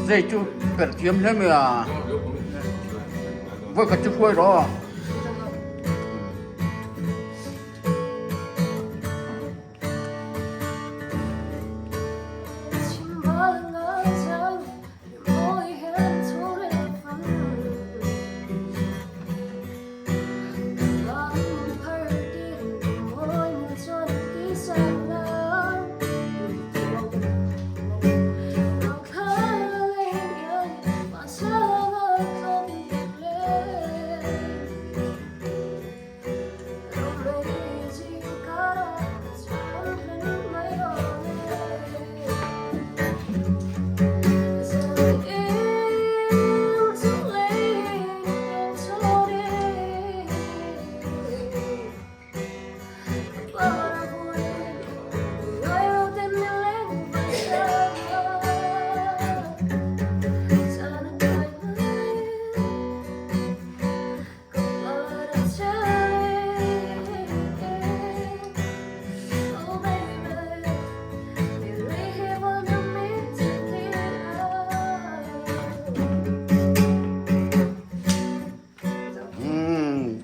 Zei chu perh thiam hle mai a. Vawikhat chu hruai rawh.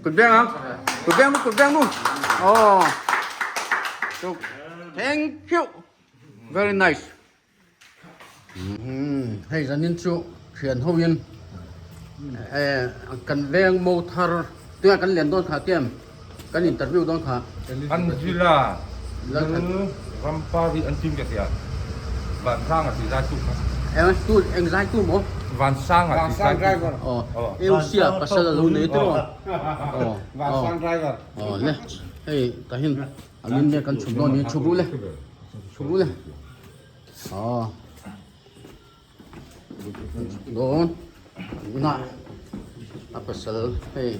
Kut beng ang. Kut beng mu, kut beng mu. Oh. Thank you. Very nice. Hei zanin chu thian ho in kan veng mo thar tunah kan lian dawn kha tiam kan interview dawn kha. Angela Lal Rampari an tim ka tia Vansanga ti zai tu kha. Eng tu eng zai tu maw? Vansanga ti zai tu. Aw Eusia pasal a lo nei tawh aw. Vansang driver. Aw le hei tahin a min mek kan chhuk dawn ni chhuk ru le chhuk ru le. Aw dawn na a pasal hei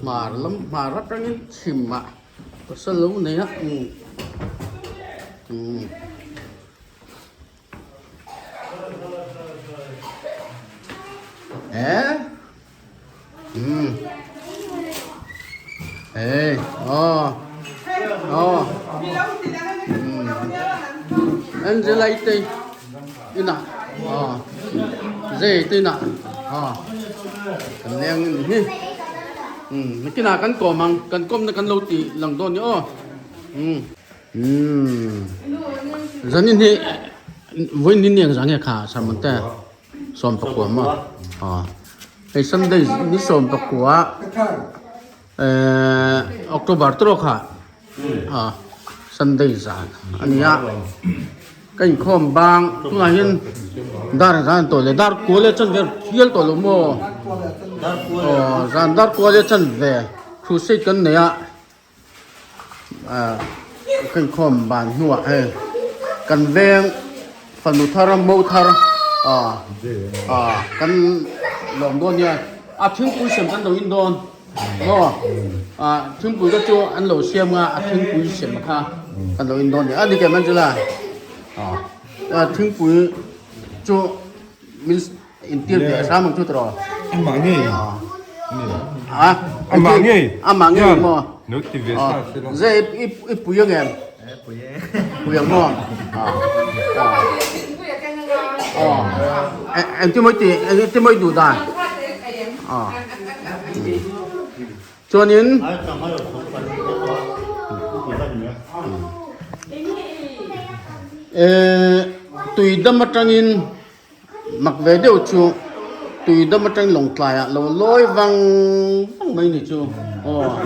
hmar lam hmar atangin chhim ah pasal lo nei a umm umm eh umm hei aw aw umm Angela i te inah aw Jay te inah aw kan leng a ni hi umm nakinah kan kawm ang kan kawmna kan lo tih lang dawn ni aw umm umm zanin hi vawiin ni eng zah nge kha sermon te. Sawmpakua maw aw hei Sunday ni sawmpakua ehh October tawh kha aw Sunday zan a ni a ka inkhawm bang tunah hian dar zan tawh leh dar kua leh chan vel hial tawh lo maw aw zan dar kua leh chan ve crusade kan nei a. Ah ka inkhawm ban hnuah hei kan veng fanu thar mo thar ah ah kan lawm dawn nia a thingpui sem kan lo in dawn maw ah thingpui te chu an lo siam a a thingpui sem kha kan lo in dawn a ni ke Angela ah thingpui chu min Intir ve hram ang chu tawh. Amah ngei. A? Amah ngei. Amah ngei maw? No ti ve sa se la. Ze i i pui ang em? Pui e. Pui ang maw? Aw. Eng ti mawi ti eng ti mawi duh dan? Aw. Chuanin eh tui dam atangin Mak ve deuh chu tui dam atang lawng tlai ah lo lawi vang vang mai ni chu aw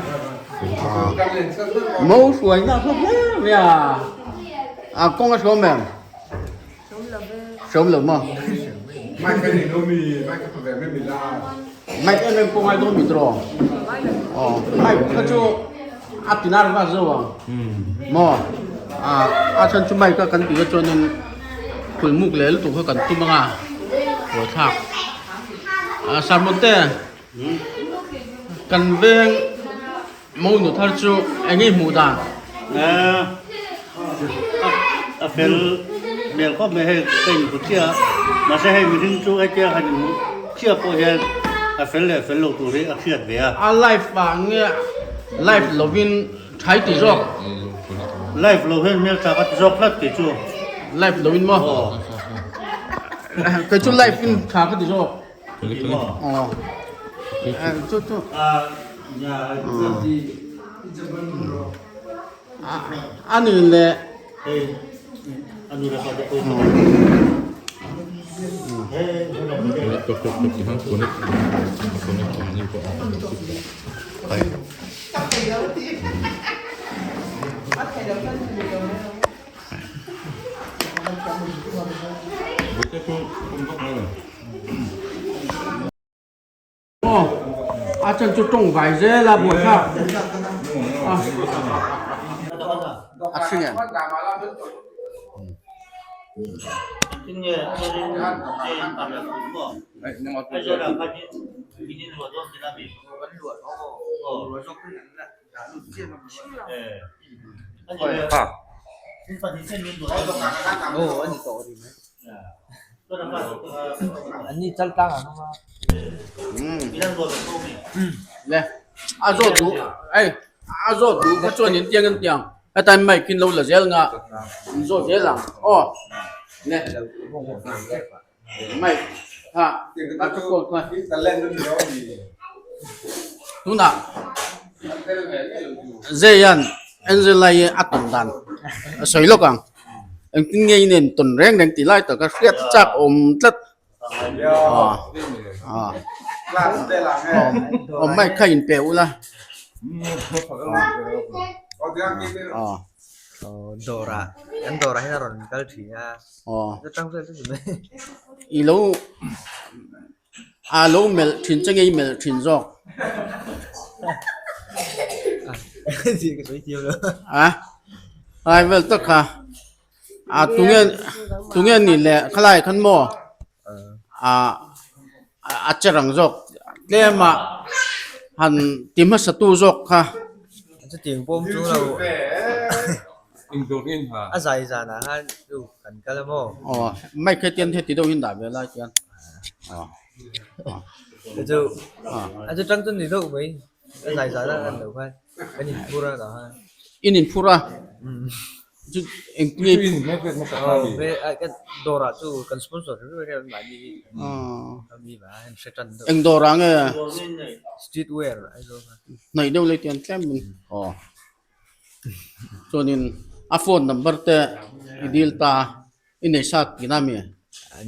mo hruai na hlawk hle mai a a kawng a hrawm em hrawm lo maw mic em em pawh ngai dawn mi tawh aw mic kha chu a ti nar va zo ang maw a chhan chu mic a kan tih chuanin. Kulmuk leh lutuk kha kan tum anga buaithlak ah sermon te kan veng monu thar chu eng nge hmuh dan a fel hmel khawp mai hei ka inhmu chiah a mahse hei mihring chu hetia han inhmuh chiah pawh hian a fel leh fel lo tur hi a hriat ve a. A life ah nge life lovin Thai ti zawk. Live lo hian hmeltha ka ti zawk tlat kei chu. Live lo in maw? Kei chu live in tha ka ti zawk. Aw. Chu chu. A ni le. Aw a chan chu tawng vai zel a buai thlak a hring em. Le a zawt duh ei a zawt duh kha chuan in tiang in tiang hetlai mic in lo la zel nga in zawt zel ang aw le mic kha a thu kawl kha tunah Zeian Angela hi a tawn dan a sawi lawk ang. Engtin nge i nen tawn reng reng tih lai tak a hriat chak awm tlat. Aw mic kha in pe ula. Dawrah an dawrah hian a rawn kal thin a. I lo A lo melh thin che nge i melh thin zawk? A ai vel tak kha a tunge tunge ni le khalai khan maw a a che rang zawk tlem a han ti hmasa tu zawk kha. A zai zanah khan chu kan kal a maw? Aw mic he tian heti deuh in dah ve lai tian aw chu a chu tang chu ni deuh mai a zai zanah kan lo khan kan in phur a tah khan in in phur a chu engtin nge dawrah chu kan sponsor mahni eng dawrah nge street wear Aizawl khan hnaih deuh lai tian tlem in aw. Chuanin a phone number te i dil ta i nei sat tihna mi?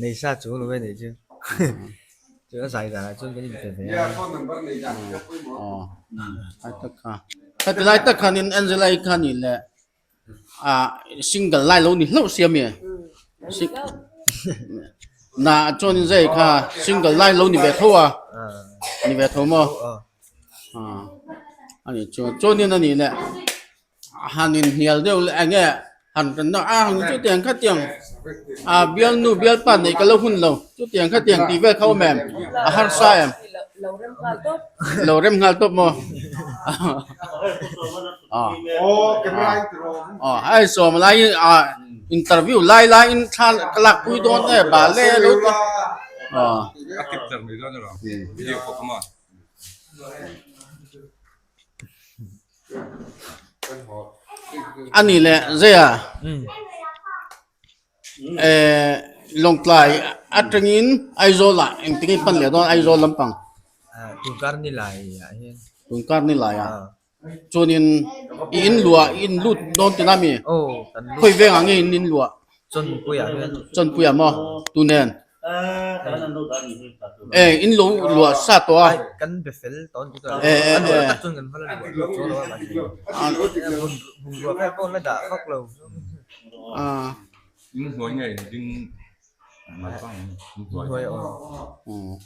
Nei sat chu lo e nei chu. Chu a zai danah chuan kan inpe ve a. Aw ai tak kha. Heti lai tak khanin Angela i kha ni le ah single lai lo ni hlauh sia mi? Na chuanin zai kha single lai lo ni ve tho a ni ve tho maw? Ani chuan chuanin a nih leh han inhnial deuh leh eng nge han kan a a hang chutiang khatiang a bialnu bialpa neih ka lo hun lo chutiang khatiang tih vel kha awm em a harsa em lo rem nghal tawp maw aw hei sawm laiin ah interview lai laiin thla ka lak pui dawn e bale lo ti aw. A ni leh Zeia eh Lawngtlai atangin Aizawl ah engtin nge pan leh dawn Aizawl lampang? Tunkar ni lai ah hian. Tunkar ni lai ah. Chuanin i in luah i in lut dawn tina mi? Khawi vengah nge in in luah? Chawnpuiah hian. Chawnpuiah maw? Tu nen? Eh in lo luah sa tawh a. Kan be fel tawh ni tawh. Eh eh eh. Tak chuan kan vala luah luah chuang lo a mahse. Bungrua kha pawh la dah vak lo. Ah. In hnuai nge ding mai pang in hnuai. Aw.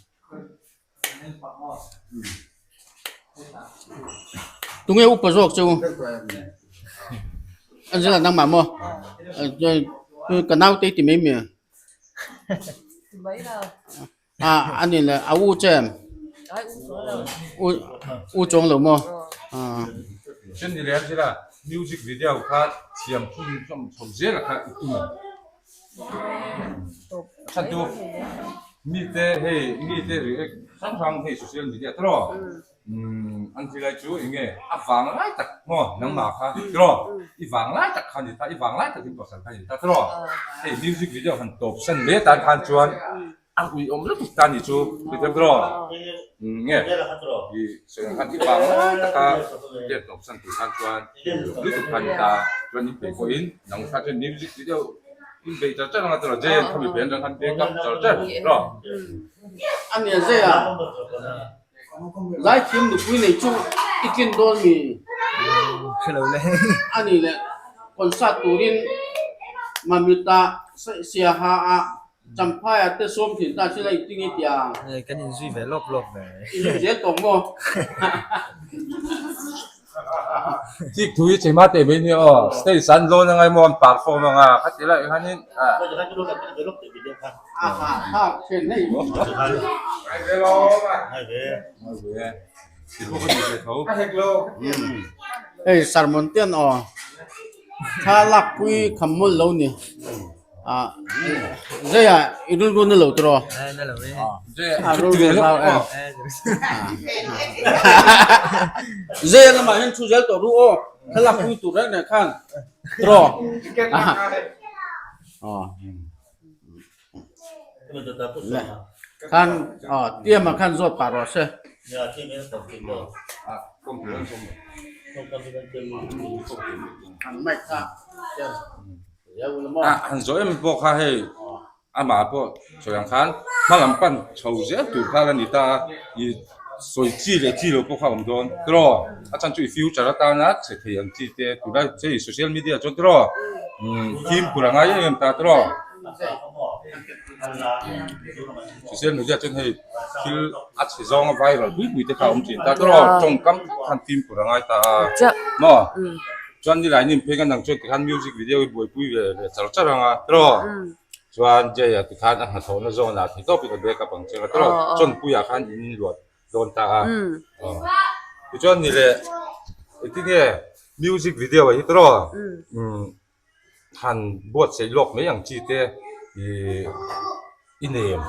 Tunge upa zawk chu Angela nangmah maw ka naute i ti mai mi a ani le a u che em u chuang lo maw Music video kha thiam chho zel a kha i tum. Chhan chu mite hei mite react hrang hrang hei social media te rawh. An zilai chu eng nge a vang lai tak maw nangmah kha tiraw i vang lai tak kha a ni ta i vang lai takin pasal kha a ni ta tiraw hei music video han tawp san hle tan khan chuan a uiawm lutuk ta ni chu ti thiam tiraw nge i sawi ang khan i vang lai taka vel tawp san tur khan chuan uiawm lutuk kha a ni ta chuan in peih pawhin nang kha chuan music video in beih char char anga tiraw Jane khami pen rang khan back up char char tiraw. A nia zai a. Zaithiam nupui nei chu i tlin dawn mi? A nih leh concert turin Mamita Siaha ah Champhai ah te sawm thin ta sila i tingi tia. Kan inzui ve lawp lawp ve. Inzui zel tawh maw? Thik thui chei ma teh mai nia aw. Stage an lawn angai maw an perform anga khati lai hianin ah. Aha ha then hei. Hei sermon ten aw thla lak pui kham mawlh lo ni ah zei ah i rilru na lo tawh a rilru hlau em zei lamah hian thu zel tawh ru aw thla lak pui tur reng reng khan tawh aw. Khan tiamah khan zawt pah rawh se. Han zawh em pawh kha hei amah pawh sawi ang khan hma lam pan chho zel tur kha a ni ta a, i sawi chi leh chi lo pawh kha a awm dawn tiraw a chhan chu i future atana chhe thei ang chi te tunlai hei social media chuan tiraw fimkhur a ngai em em ta tiraw. Social media chuan hei thil a chhe zawnga viral pui pui te kha a awm thin ta tawh tawngkam khan fimkhur a ngai ta a maw chuan nilai nim phei khan dang chuan tikhan music video hi buaipui ve leh char char ang a tawh chuan Jay a tikhan a hnathawhna zawnah thei tawpin a backup ang che a tawh chawnpuiah khan in luah dawn ta a tichuan ni leh engtin nge music video ah hi tawh Han buatsaih lawk mai ang chi te ih i nem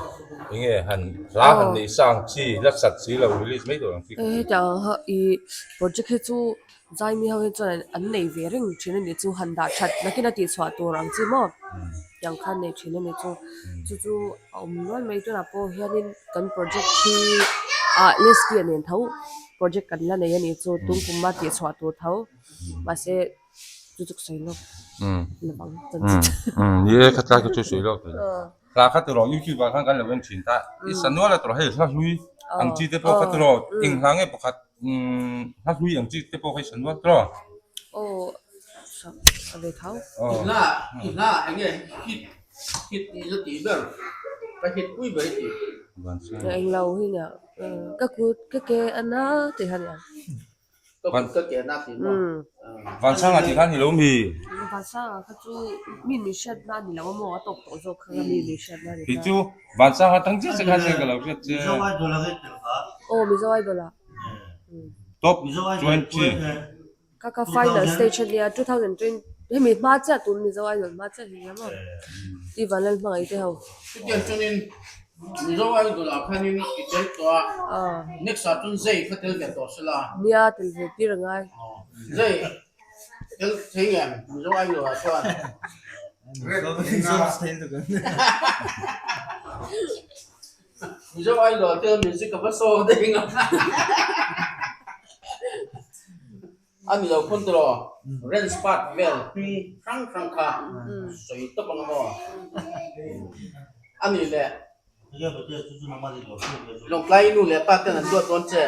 eng nge han hla han neih sa ang chi la sat si lo release mai tur ang chi. Hetiang ang kha ih project hi chu Zaimi ho hi chuan an nei ve reng thin a nih chu han dah that nakin a tihchhuah tur ang chi maw tiang khan nei thin a nih chu chu chu a awm nual mai tunah pawh hianin kan project hi ah Lesky a nen tho project kan la nei a nih chu tum kum a tihchhuah tur tho mahse. Chu chu ka sawi lawk lovang Ni e kha tlai kha chu sawi lawk thei lo. Hla kha tiraw YouTube ah khan kan lo en thin ta. I sanual a tiraw hei hla hlui ang chi te pawh kha tiraw eng hla nge pakhat hla hlui ang chi te pawh kha i sanual tiraw. Aw a ve thau. I hla i hla eng nge hit hit i la tih ber ka hit pui ber i tih. Eng lo hi nia ka kut ka ke a na tih kha nia. Vansanga tih kha a ni lo mi? Vansanga kha chu mi min hriatna a ni lo a maw a tawk tawh zawk kha mi min hriatna a ni ta. Kei chu Vansanga tang chiah chiah khan ka lo hriat che. Mizo Idol a ngei tel kha. Aw Mizo Idol ah. Top 20. Kha kha final stage a nia 2020 hemi hma chiah tun Mizo Idol hma chiah hi nia maw ti Vanlal hmangaih te ho. Chutiang chuanin Mizo Idol ah khanin i tel tawh a, next ah chuan zai kha tel ve tawh sela. Nia tel ve tir a ngai. Zai tel thei ngem Mizo Idol ah chuan. Mizo Idol tel music a va saw daih ang a. A ni lo phun tawh Rens part vel hming hrang hrang kha sawi tawp ang maw? A nih leh Lawngtlai nu leh pa ten an duat dawn che.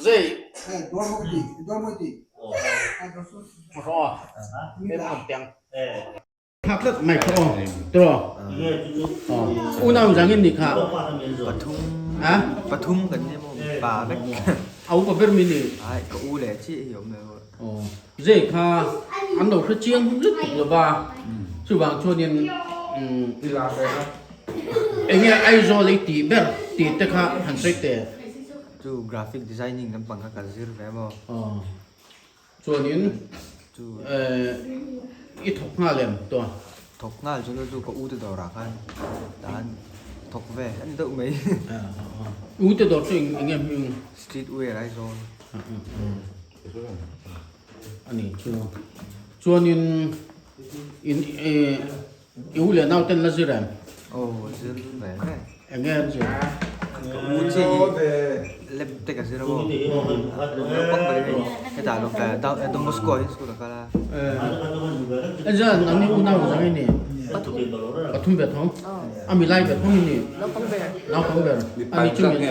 Zei Thak tlat mai kha aw tiraw unau zang in ni kha pathum pathum kan ni maw pa vek a upa ber mi ni ai ka u leh chiah hi awm lo aw zei kha an lo hre chiang lutuk lova chuvang chuanin enge Aizawl i tih ber tih te kha han sawi teh chu graphic designing lampang kha ka zir ve maw aw Chuanin i thawk nghal em tuah? Thawk nghal chu chu ka u te dawrah khan tan. Thawk ve an deuh mai. U te dawr chu eng enge hming? Street wear Aizawl. Ani chu. Chuanin in i u leh nau ten la zir em? Aw zir ve ve. Enge an zir? Ka u chiah hi lab te ka zir a maw? Naupang ber hi hetah lo Don Bosco ah hian school a kal a. Engzah nangni unau zang i ni? Pathum ve tho. A milai ve tho i ni? Naupang ber. Naupang ber. Ani chu mi.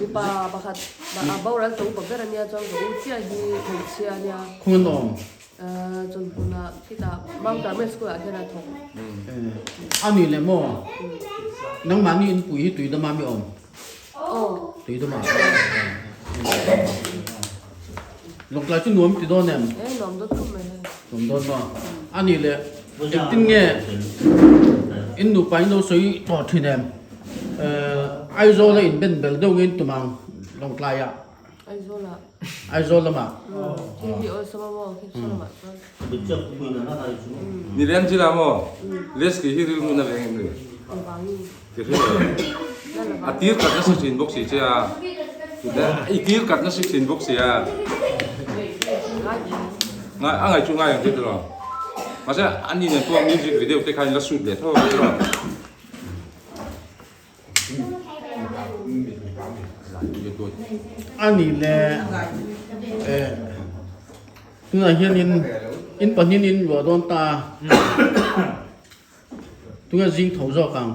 Mipa pakhat a boral tawng pa ber ania chuan ka u chiah hi hmeichhia ania. Khung an awm. Chun hmunah khitah Mount Carmel School ah hian a thawk. Ani le maw? Nangmahni inpui hi tuidama mi awm? Aw. Tuidama. Lawngtlai chu nuam ti dawn em? E nuam dawn khawp mai hei. Nuam dawn maw? Ani le engtin nge in nupa in lo sawi tawh thin em? Aizawl a inben bel deuh nge in tum ang Lawngtlai ah? Aizawl ah. Aizawl lamah. Thil hi awlsam a maw khi saw lamah chuan. Ni lem chi la maw? Leslie hi rilru na veng em ni? Ti hre lo. A tir kat nasa thin bawk si che a. I tir kat nasa thin bawk si a. Ngai a ngai chu ngai ang che tiraw. Mahse ani nen pawh music video te kha in la shoot leh tho ang tiraw. Ani le eh tunah hianin in pahnih in luah dawn ta tunge zing tho zawk ang.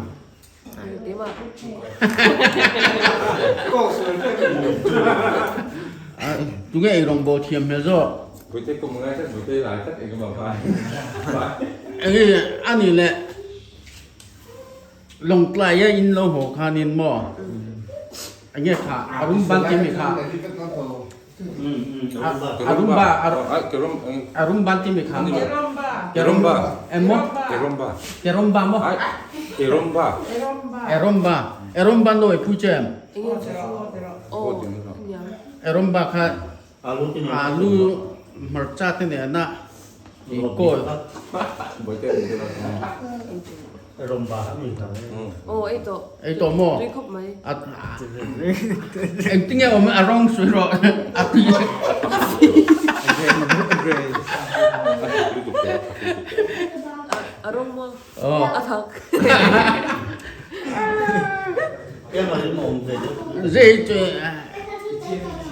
Tunge eirawng bawl thiam hmel zawk. Enge ani le. Lawngtlai a in lo haw khanin maw enge kha a rum ban timi kha a rum ba a rum ban timi kha Keromba emaw Keromba Keromba maw Keromba Eromba Eromba no e pui chem Eromba kha alu hmarcha te nena i kawl. Ei tawh maw? Engtinge awm a rawng sawi rawh a ti. Zei chu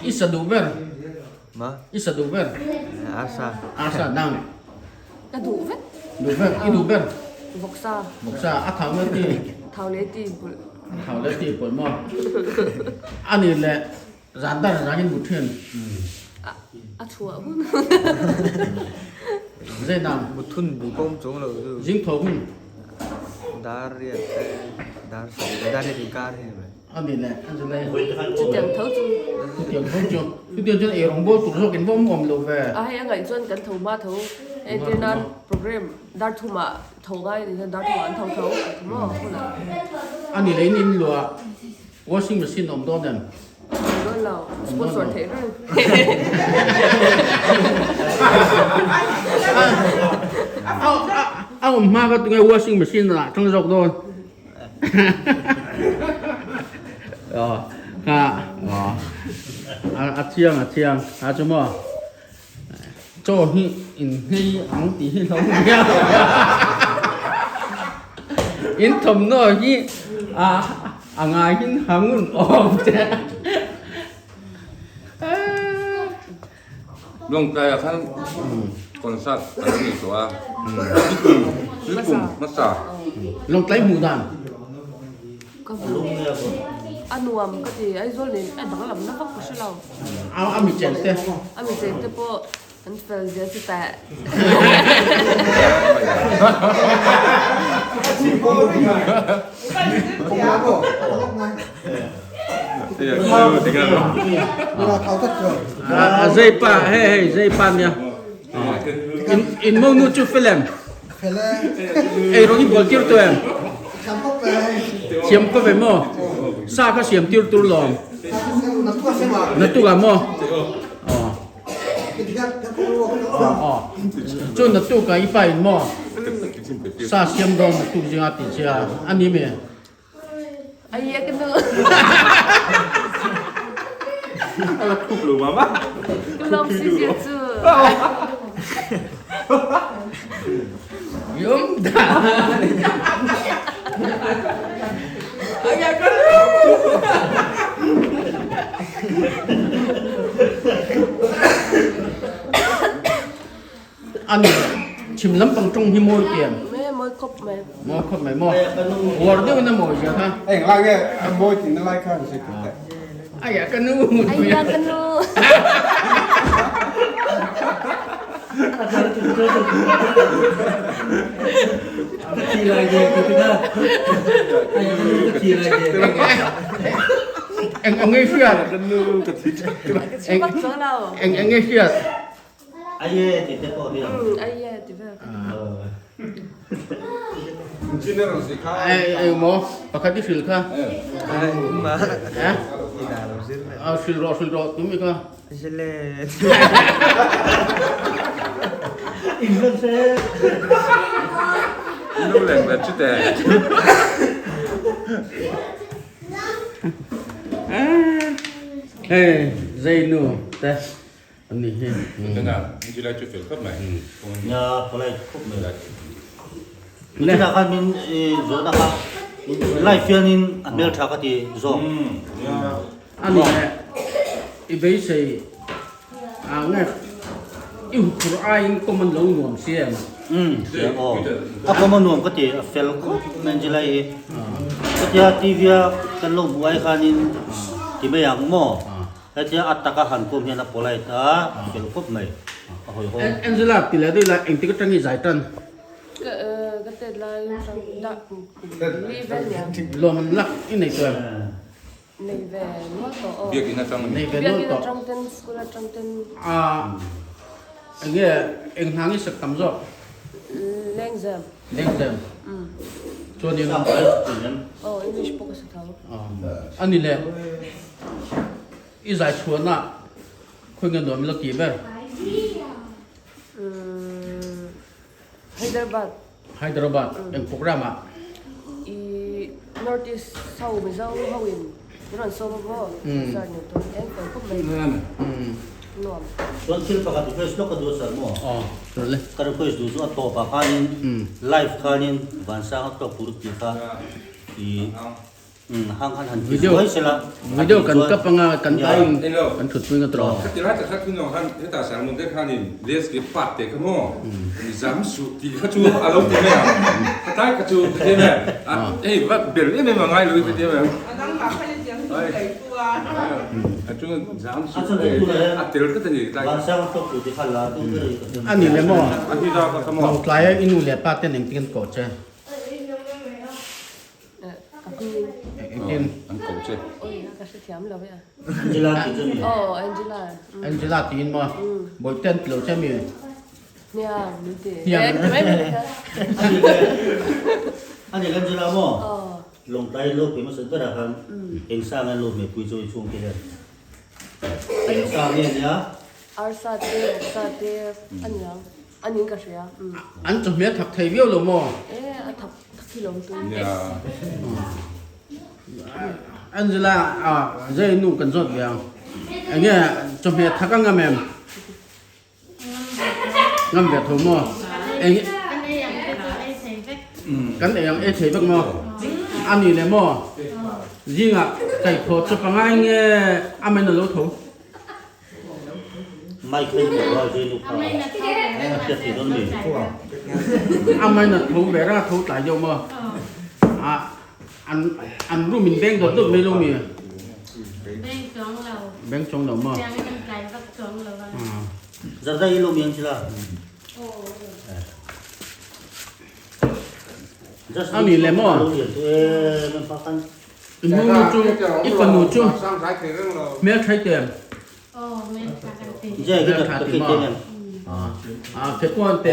i sa duh ber i sa duh ber Arsa Arsa dang Ka duh vek duh ber i duh ber Vawksa Vawksa a thau leh ti Thau leh ti pawlh Thau leh ti pawlh maw ani leh Zan dar zangin mut thin. A chhuah hun. Zeinang. Mut hun bu pawh awm chuang lo chu. Zing tho hun. Dar riat te dar sawm te dar riat inkar hi mai. A ni le a zilai. Chutiang tho chu. Chutiang tho chu. Chutiang chuan eirawng bawl tur zawk in va awm awm lo ve. A hei a ngaih chuan kan tho hma tho. Entir nan program dar thumah tho ngai a nih chuan dar thumah an tho tho maw hunah. A ni le in in luah. Washing machine awm dawn em? Awm dawn lo, sponsor theih reng. A awm hma kha tunge washing machine ah tang zawk dawn. Kha a chiang a chiang a chu maw. Chaw hi in nghei ang tih hi lo nia. In thawmhnaw hi a a ngaihin hangun awm che. Lawngtlai ah khan concert an nei tawh a. Tuikum hmasa. Lawngtlai hmuh dan. Ka hmu a nuam ka ti Aizawl nen a danglam na vak ka hre lo. A mi chen te. A mi chen te pawh an fel zia chu teh. A zei pa hei hei zei pa nia. In monu chu fel em? Ei rawng i bual tir tawh em? Siam khawp em maw? Sa kha siam tir tur lawm. Natuk ah maw? Aw. Aw. Chu natuk ah i pa in maw? Sa siam dawn natuk zinga tih che a, a ni mi? Aia ka nu. A la khup lo mama. Ka lawm si zia chu. Yum da. Aia ka nu. Ani chhim lampang tawng hi mawi tiang. Me mawi khawp mai. Mawi khawp mai maw. Uar deuh in a mawi zia kha. Eng lai nge a mawi tih na lai kha han sawi teh. Aiah ka nu. Aiah ka nu. Eng eng nge hriat? Eng eng nge hriat? Aye ti te pawh hian. Aye ti vel. Ai ai maw pakhat i hril kha. A hril rawh hril rawh tum i kha. Zile. Inlan se. Nu leng ve chu te. Hei zei nu te. An nih hi. Tuna Angela chu fel khawp mai. Nia polite khawp mai. Nichina khan min zawhna kha live hianin a hmeltha ka ti zawk. A nih leh i beisei ang nge i huphur aiin common lo nuam si em? Aw a common nuam ka ti a fel khawp mai Angela hi. Hetia TV a kan lo hmuh ai khanin ti mai ang maw? Hetia a taka han kawm hian a polite a, a fel khawp mai, a hawihhawm. Angela ti leh daih la engtik atang i zai tan? Ka ka tet lai atang dah kum li vel nia. Lawm an lak i nei tawh em? Nei ve nual tawh aw. Biakinn atang Nei ve nual Biakinn tawh. atang ten school atang ten. A enge eng hnang i sak tam zawk? Lengzem. Lengzem. Chuanin. Aw English pawh ka sa tho. Ani le. I zai chhuahna khawi nge nuam ila ti ber? Hyderabad. Hyderabad eng program ah? I North East ho Mizo ho in min rawn sawm a maw? Sir ni tur eng fel khawp mai. Nuam. Chuan thil pakhat request lawk ka duh a sir maw? Aw sir le. Ka request duh chu a tawp ah khanin live khanin Vansanga tawk tur tih kha i Video video kan kap anga kan in kan thut pui nga tawh. Khati lai tak kha thu nong han heta sermon te khan in les ke pat te kha maw mi zam su ti kha chu a lo ti mai ang khatlai kha chu ti mai ang hei va bel em em a ngai lo ti mai ang a chu zam su a tel tlat a ni Ani le maw Lawngtlai a i nu leh pa ten engtin an kawh che? Engtin? An ko che. Oi, ka hrethiam lo e. Angela ti chu mi. Oh, Angela. Angela tiin maw? Bawihte an ti lo che mi? Nia, min ti. Hniang. Ani Angela maw? Lawngtlai lo pui hmasa berah khan eng sang an lo hmehpui chu i chhungte hian. Eng sang nge nia? Arsa te, vawksa te a niang. A ning ka hria. An chawhmeh a thak thei viau lo maw? E, a thak thak hi lo tu. Angela, a zai nu kan zawt ve ang. Enge chawhmeh thak a ngam em? Ngam ve tho maw? Eng Kan ei ang ei thei vek maw? A ni le maw? Zingah kaihthawh chu pangai nge a main a lo tho? Mic hi ka rual zui nuk kha a hriat thei dawn mi? A main a tho ve reng a tho tlai deuh maw? A an an room in beng dawt dawt mai lo mi? Beng chuang lo. Beng chuang lo maw? Tiang in an tlai vak chuang lo a. Zarda i lo mi ang chila? A ni le maw? I nu chu i fanu chu hmel thai te em? Hmel tha ti maw? A fekuan te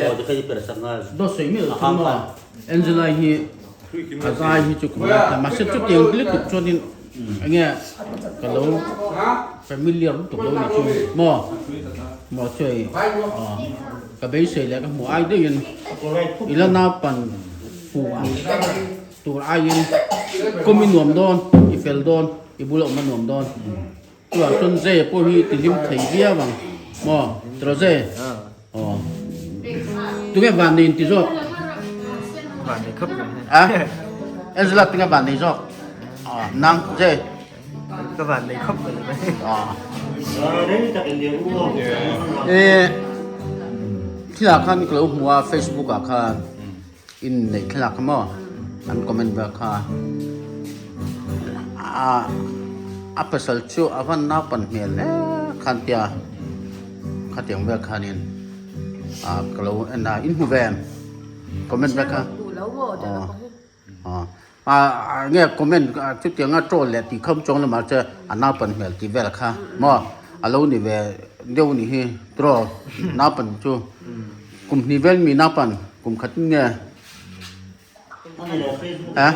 dawt sawi miah lo thung maw? Angela hi a zai hi chu ka hmu a, mahse chutiang lutuk chuanin enge ka lo familiar lutuk lo ni chu maw? Maw chu hei ka beisei leh ka hmuh ai deuhin i la naupan hu ang. tur aiin kawm i nuam dawn i fel dawn i bula awm a nuam dawn chuvang chuan zai pawh hi ti hlim thei viau ang maw tiraw zai aw tunge van nei in ti zawk Van nei khawp mai a Angela tunge van nei zawk aw nang zai Ka van nei khawp mai aw e thil ah khan ka lo hmu a Facebook ah khan. In neih thlalak kha maw an comment vel kha a a pasal chu a van naupan hmel hle khan tia khatiang vel khanin a ka lo en a in hmu ve em comment vel kha aw aw a nge comment chutianga troll leh tih kham chuang lamah che a naupan hmel tih vel kha maw a lo ni ve deuh ni hi tiraw naupan chu. Kum hnih vel mi naupan kum khatin nge? A?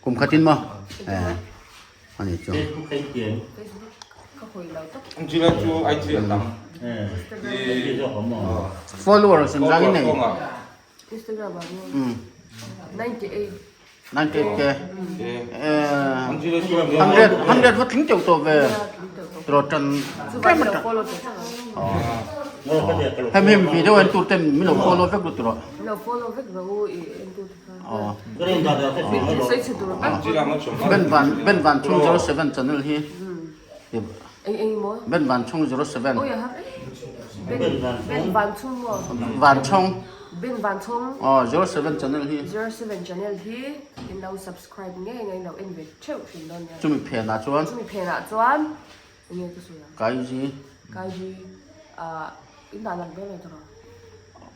Kum khatin maw? Eh, ani chu. Followers an zang in nei. 98. 98 ke. Eh, 100 100 va tling teuh tawh ve. Tro tan tlem a Hem hem video en tur ten min lo follow vek lut rawh. Lo follow vek rawh u i en tur te kha. Ben van Ben van chung 07 channel hi. Eng eng maw? Ben van chung 07. Oi a har Ben Ben van chung maw? Van chung. Ben van chung. Aw 07 channel hi. 07 channel hi in lo subscribe ngei ngei lo en ve theuh thin dawn nia. Chumi phenah chuan. Chumi phenah chuan eng nge ka sawi ang? Kaiji. Kaiji ah in dah lang dawn lo tawh rawh.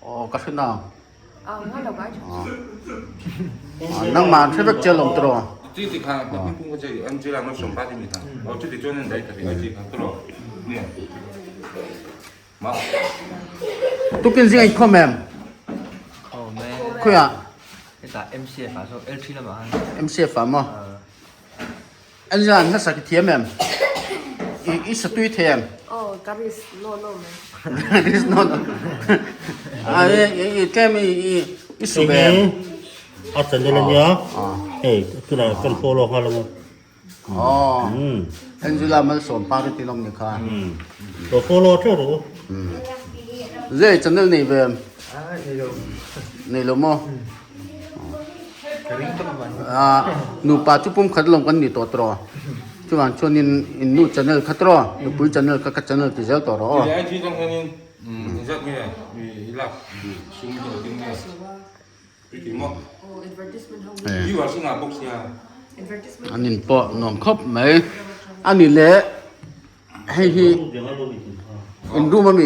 Aw ka hre nang. Ah ngai lo kai tha. Nangmah an hre vek che lawm tawh rawh. Tukin zing a inkhawm em? Khawiah? MCF ah maw? Angela an hlasak i thiam em? I satui thei em? Risk no no. I tlem i su ve em? A channel ania hei tunah kan follow nghal ang. Aw Angela Malsawm Party tin awm ni kha. Lo follow teuh rawh u. Zai channel nei ve em? Nei lo maw? Nupa chu pum khat lawm kan ni tawh tawh. Chuvang chuan in in nu channel kha tawh nupui channel kha ka channel ti zel tawh rawh aw. An in pawh nuam khawp mai a ni leh hei hi in room a mi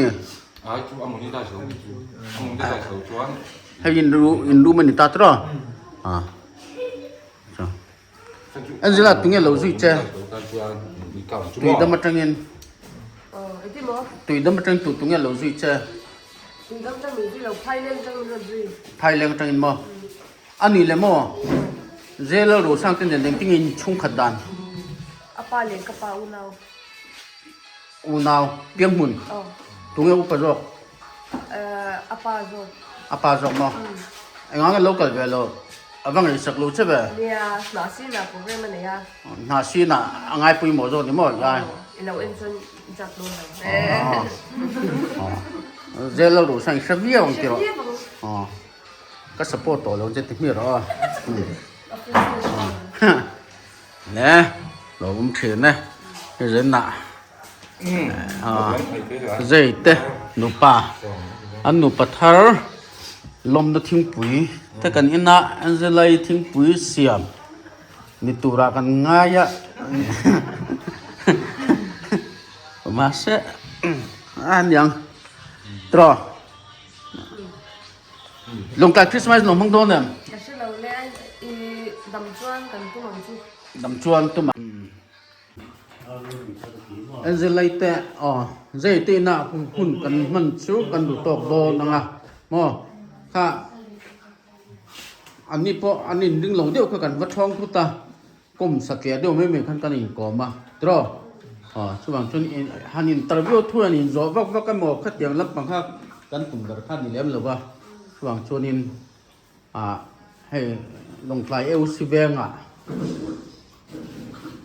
hei in in room a ni ta tawh a Angela tunge lo zui che tui dam atangin tui dam atangin tu tunge lo zui che Phaileng atangin maw a ni le maw Zela Rosang te nen engtin nge in chhungkhat dan unau pianghmun tunge upa zawk a pa zawk maw engah nge lo kal ve lo a va ngaihsak lo che ve hna sinah a ngai pawimawh zawk ni maw lai zel lo duh sang i hre viau ang tiraw ka support tawh lo che ti hmiah rawh a le lo awm thin e hei zenah Zei te nupa an nupa thar lawmna thingpui te kan en a Angela-i thingpui siam ni turah kan ngai a mahse a niang tiraw Lawngtlai Christmas lawng hmang dawn em? Ka hre lo le i dam chuan kan tum ang chu. Dam chuan tum ang. Angela te aw zei te inah hun kan hman chu kan duh tawk dawn ang a maw kha an ni pawh an inring lo deuh kha kan va thawng thut a kawm satliah deuh mai mai khan kan inkawm a tiraw aw chuvang chuan han interview thu han inzawh vak vak emaw khatiang lampang kha kan tum ber kha a ni lem lo va chuvang chuanin ah hei. Lawngtlai Eusi vengah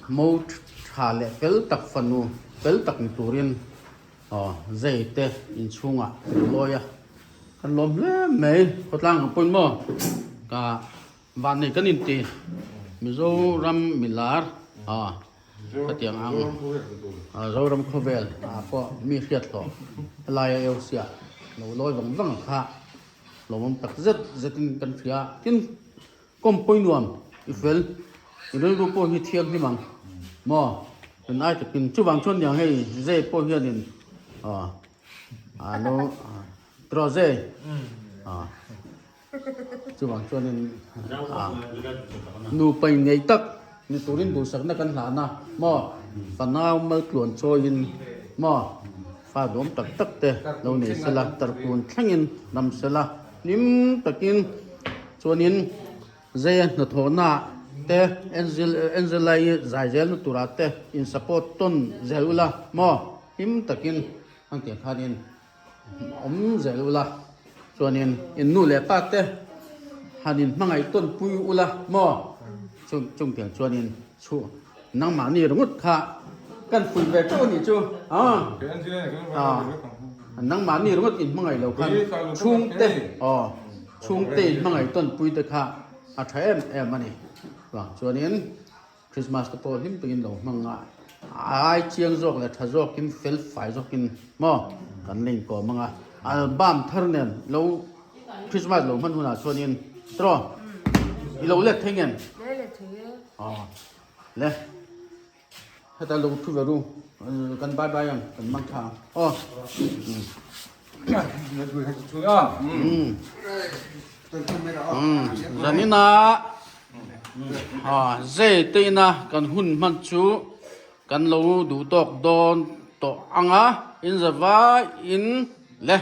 mo tha leh fel tak fanu fel tak ni turin aw zei te inchhungah an lawi a, kan lawm hle mai khawtlang ang pawhin maw ka Vannei kan inti Mizoram milar a khatiang ang Zoram khawvel ah pawh mi hriat hlawh helaia Eusia lo lawi vang vang kha lawmawm tak zet zetin kan hria tin kawmpui nuam i fel i rilru pawh hi thianghlim ang maw kan ai takin chuvang chuan niang hei zai pawh hianin a lo trawh zai a. Chuvang chuanin nupa inngei tak ni turin duhsakna kan hlan a maw fanau maltluan chawiin maw fa duam tak tak te lo nei sela tarkun thlengin ram sela hlim takin chuanin zeia hnathawhna te Angela-i zai zelna turah te in support tawn zel ula maw hlim takin an tih khanin. Awm zel ula, chuanin in nu leh pa te han in hmangaih tawn pui ula maw? Chung chung tiang chuanin chhu nangmahni ringawt kha kan pui ve teuh a nih chu a nangmahni ringawt in hmangaih lo khan chhungte aw chhungte in hmangaih tawn pui te kha a tha em em a ni. Chuanin Christmas te pawh hlim takin lo hmang a, ai chiang zawk leh tha zawkin fel fai zawkin maw kan la inkawm ang a, album thar nen lo Christmas lo hman hunah chuanin tiraw i lo let thei ngem? Le let thei e. Aw le heta lo thu ve ru kan bye bye ang kan mang tha ang aw. Zanina zei teina kan hun hman chu kan lo duh tawk dawn tawh ang a, in zavai in le.